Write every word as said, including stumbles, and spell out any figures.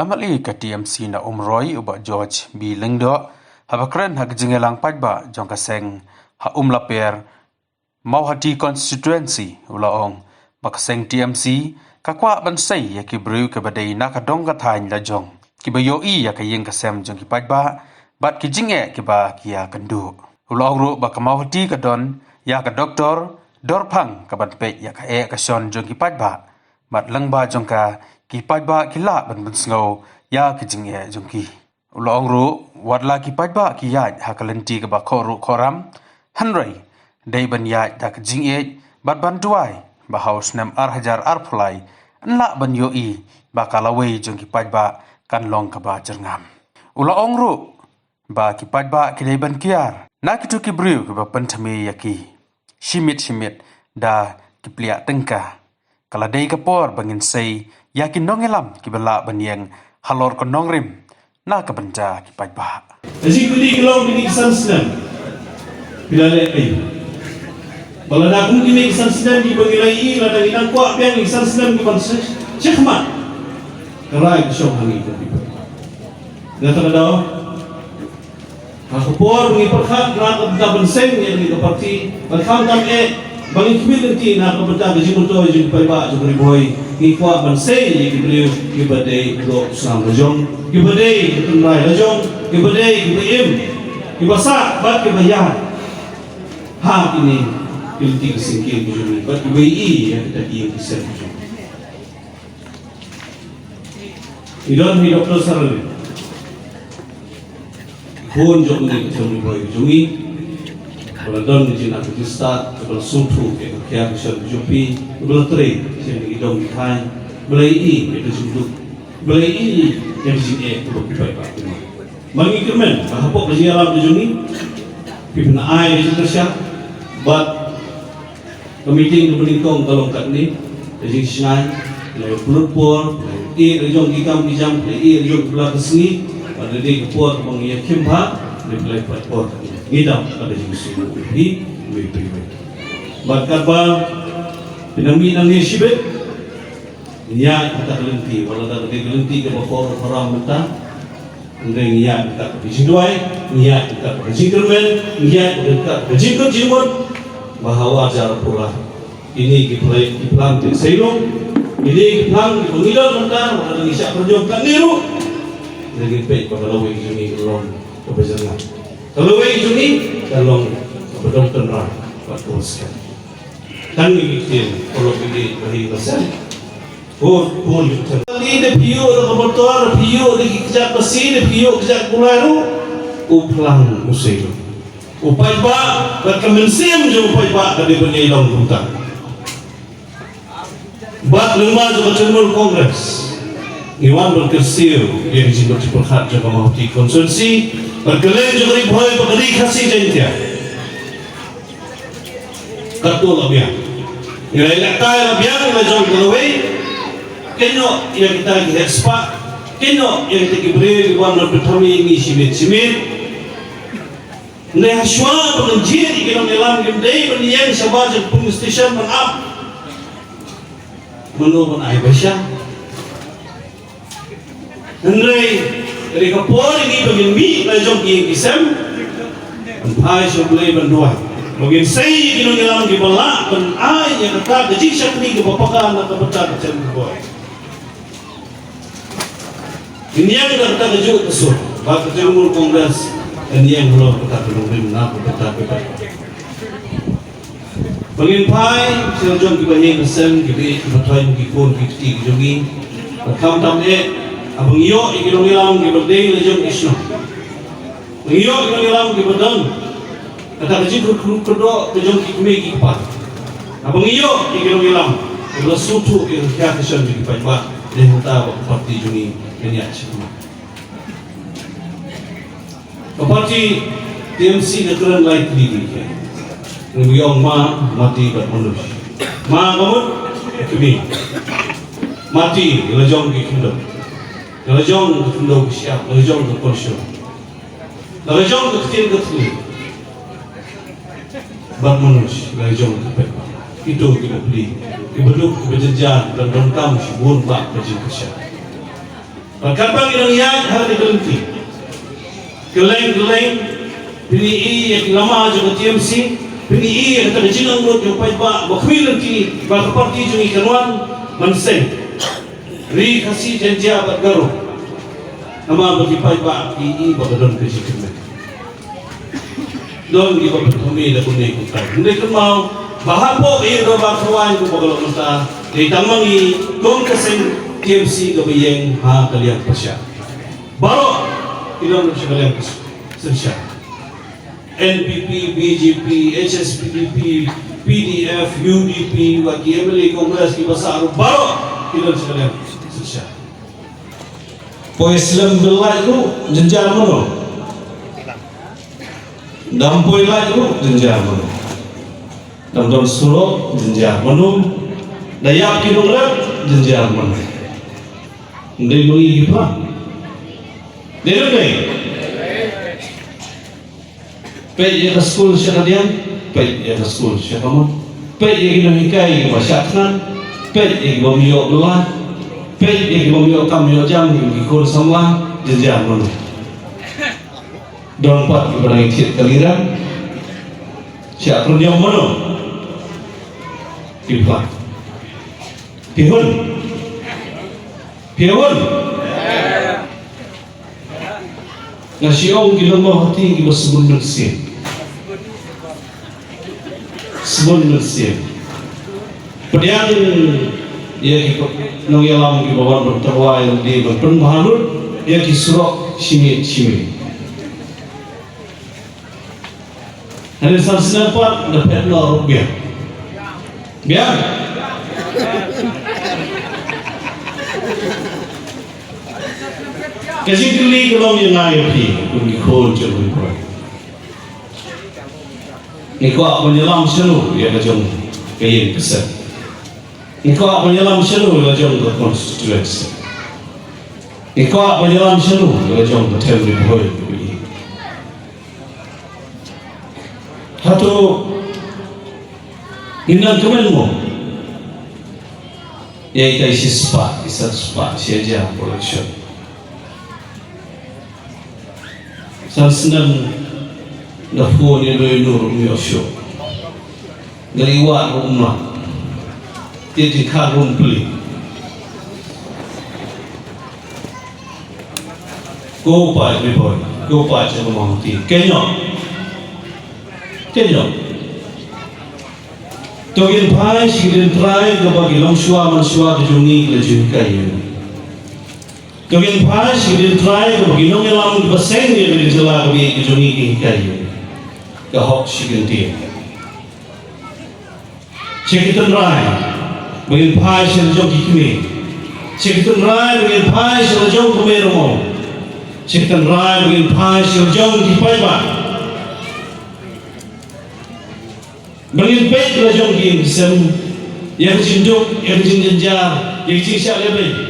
Mali ka T M C na Umroi u Bah George B Lyngdoh, haba kren ha ka jingïalang paidbah jong ka seng ha Umlaper, Mawhati Constituency, u la ong ba ka seng T M C ka kwah ban sei ïa ki briew kiba dei na ka dong ka thaiñ la jong, kiba ïohi ïa ka ïing ka sem jong ki paidbah bad ki jingeh kiba ki ïa kynduh. U la ong ruh ba ka Mawhati ka don ïa ka doktor dorphang kaban peit ïa ka eh ka shon jong ki paidbah, bad lyngba jong ka, ki paidbah ki lah ban pynsngew ïa ki jingeh jong ki. U la ong ruh, wat la ki paidbah ki ïaid ha ka lynti kaba khohruh khohram, hynrei dei ban ïaid da ka jingïeit bad ban duwai ba ha u snem ar hajar arphew lai yn lah ban ïohi ba ka lawei jong ki paidbah kan long kaba jyrngam. U la ong ruh ba ki paidbah ki dei ban kiar na kito ki briew kiba pynthame ïa ki. Shimit shimit da ki pliah tyngka. Ka la dei ka por ba ngin sei ïa ki nongïalam kiba lah ban ïeng halor ka nongrim na ka bynta ki paidbah. Ka jingkylli ka long, kine ki san snem phi la leh ei? Ba lada kum kine ki san snem kiba ngi la ïohi, lada ngi nang kwah biang ki san snem kiban shah, shakhmat, ka rai ka shong ha ngi ka phi. Nga ta ka daw Ha ka por ba ngi pyrkhat na ka bynta ban seng ïa kane ka parti, bad khamtam eh ba ngi khmih lynti na ka bynta ka jingmyntoi jong ki paidbah jong ka Ri Bhoi, ngi kwah ban sei ïa ki briew kiba dei u doh u snam la jong, kiba dei ki tynrai la jong, kiba dei kiba im, kiba sah bad kiba ïaid ha kine ki lynti ki syngkien ki jong ngi, bad kiba ïohi ïa kita ki ïing ki sem ki jong ngi. Ngi don hi Doctor Saralin, khun jong une ka Ri Bhoi jong ngi, ba la don ka jingïaid ka jingstad, ba la sngewthuh ïa ka khia ka shon ka jong phi, ba la trei sha ki dong ki thaiñ, ba la ïohi ïa ka jingduk, ba la ïohi ïa ka jingeh kaba ki paidbah ki mad. Ba ngi kyrmen ba hapoh ka jingïalam ka jong ngi, phi pynai ïa ka jingkyrshan bad ka meeting kaba nyngkong ka long katne, ka jingshngaiñ, la ïa pynlut por, la ïa ïeh la jong ki kam ki jam, la ïeh la jong ki pla ka sngi, bad lada dei ka por kaba ngi ïakhim bha, la ïa pynlait por katne. Ngi dap ka da jingsngew hi, wei phi wei. Bad katba phi nang mih nangne shibit, ngi ïaid ha kata ka lynti, wat la da ka dei ka lynti kaba khor kaba ram mynta. Hynrei ngi ïaid ryngkat bad ka jingduwai, ngi ïaid ryngkat bad ka jingkyrmen, ngi ïaid ryngkat bad ka jingkut jingmut, ba ha u ar hajar arphew lai kine ki plan, ki plan ki seiloh, kine ki plan kiba ngi don mynta, wat la da ngi shah pynjop katne ruh, ngi peit ba ka lawei jong ngi ka long kaba jyrngam. Ka lawei jong ngi ka long kaba don tynrai bad kaba skhem. Tang ïa ki ktien paralok ïa ki ba ri ba sem. Ko, ko ïa ki ktien. Kali da phi ïoh da ka motor, da phi ïoh da ki kjat basi, da phi ïoh kjat kulai ruh, u phlang u seiloh. U paidbah bad ka mynsiem jong u paidbah ka dei ban ïai long kumta. Bad lyngba jong ka Trinamool Congress, ngi wan ban kyrsiew ïa ka jingmut jingpyrkhat jong ka Mawhati constituency bad ka liang jong ka Ri Bhoi bad ka Ri Khasi Jaiñtia. Katto la biang. Ngi la ïalehkai la biang la jong ka lawei. Kynnoh ïa kita ki heh spah, kynnoh ïa kita ki briew ki wan ban pynthame ïa ngi shimet shimet. Hynrei hashwa ba ngin jied ïa ki nongïalam, kim dei ban ïeng shabar jong ka polling station ban ap mano ban ai pisa. Hynrei ka dei ka por ïa ngi ba ngin mih la jong ki ïing ki sem, ban phai sha U Blei ban duwai, ba ngin sei ïa ki nongïalam kiba lah ban ai ïa kata ka jingshakri kaba paka na ka bynta ka Ri Bhoi. Ngin ïeng da kata kajuh ka sur ba ka Trinamool Congress kan ïeng halor kata ka nongrim na ka bynta ka Ri Bhoi. Ba ngin phai sha la jong kiba ïeng ki sem, kiba ïeit kiba thoiñ, ki khun ki kti ki jong ngi. Bad khamtam eh, haba ngi ïoh ïa ki nongïalam kiba dei la jong ki shnong, ba ngi ïoh ïa ki nongïalam kiba don kata ka jingkyrkhu kyrdoh ka jong ki kmie ki kpa, haba ngi ïoh ïa ki nongïalam kiba la sngewthuh ïa ka khia ka shon jong ki paidbah, dei hangta ba ka party jong ngi kan ïaid shakhmat. Ka party T M C ka kren lai tylli tylli. Ngi ong Ma, Mati bad Manoj. Ma ka mut ka kmie. Mati la jong ki khyndew. La jong ka khyndew ka shyiap, la jong ka korsor. La jong ka ktien ka thylliej. Bad Manoj la jong ka pep. Kito kiba pli, kiba duk, kiba jynjar, ban donkam shibun bah ka jingkyrshan. Bad katba ngi dang ïaid ha kane ka lynti, kylleng kylleng phin ïohi ïa ki lama jong ka T M C, phin ïohi ïa kata ka jingangnud jong u paidbah ba khmih lynti ba ka party jong ngi kan wan ban seng Ri Khasi Jaintia bad Garo. Namar ba ki paidbah ki ïohi ba ka don ka jingkyrmen. Don kiba pynthame da kane ka kynmaw. Hynrei kynmaw ba hapoh ïing dorbar thaw aiñ kumba ka long mynta, dei tang ma ngi kum ka seng T M C kaba ïeng ha ka liang pyrshah. Baroh ki don sha ka liang synshar. N P P, B J P, H S P D P, P D F, U D P, bad ki M L A Congress kiba sah ruh baroh ki don sha ka liang synshar. Poi slem bad lait ruh jynjar mano. Dam poi lait ruh jynjar mano. Dam don surok jynjar mano. Da ïap ki nongrep jynjar mano. Ndei mano ki pla. Dei ruh dei. Peit ïa ka skul sha ka diang, peit ïa ka skul sha ka mon. Peit ïa ki nonghikai kiba shah thngan, peit ïa ki bym ïoh bylla, peit ïa ki bym ïoh kam ïoh jam, ïa ki khun samla, jynjar mano. Don pat kiba dang thied ka liran, shah pynïoh mano. Ki pla. Phi hun. Phi hun. Nga shu ong ki nongmawhati kiba sbun mynsiem. Sbun mynsiem. Pdiang ïa ki nongïalam kiba wan ban tyrwa ïa lade ban pynbha lut ïa ki surok shi miet shi miet. Hynrei san snem pat da phet noh ruh biang. Biang. Ka jingkylli ka long ïa nga ïa phi kum ki khun jong U Blei. Ngi kwah ban ïalam shano ïa ka jong ka ïing ka sem? Ngi kwah ban ïalam shano ïa ka jong ka constituency? Ngi kwah ban ïalam shano ïa ka jong ka them Ri Bhoi? Hato ngin nang kmen mo ïa ita i shispah, i san spah, shi hajar election? San snem da phone ïa u Nur, um ïoh shuh. Nga la wad ruh um mad. Te jingkhang ruh um plie. Ko paid Ri Bhoi, ko paid jong ka Mawhati. Kynnoh. Kynnoh. To ngin phai sha ki dien trai kaba ki longshuwa manshuwa ki jong ngi ki la ju hikai ïa ngi. To ngin phai sha ki dien trai kaba ki nongïalam kiba seng ïa ka dien jylla kaba ïeit ki jong ngi ki hikai ïa ngi. Ka hok shi kyntien. Sha ki tynrai ba ngin phai sha la jong ki kmie. Sha ki tynrai ba ngin phai sha la jong ka mei rong. Sha ki tynrai ba ngin phai sha la jong ki paidbah. Ba ngin peit la jong ki ïing ki sem ïa ka jingduk, ïa ka jingjynjar, ïa ka jingshah lehbeiñ.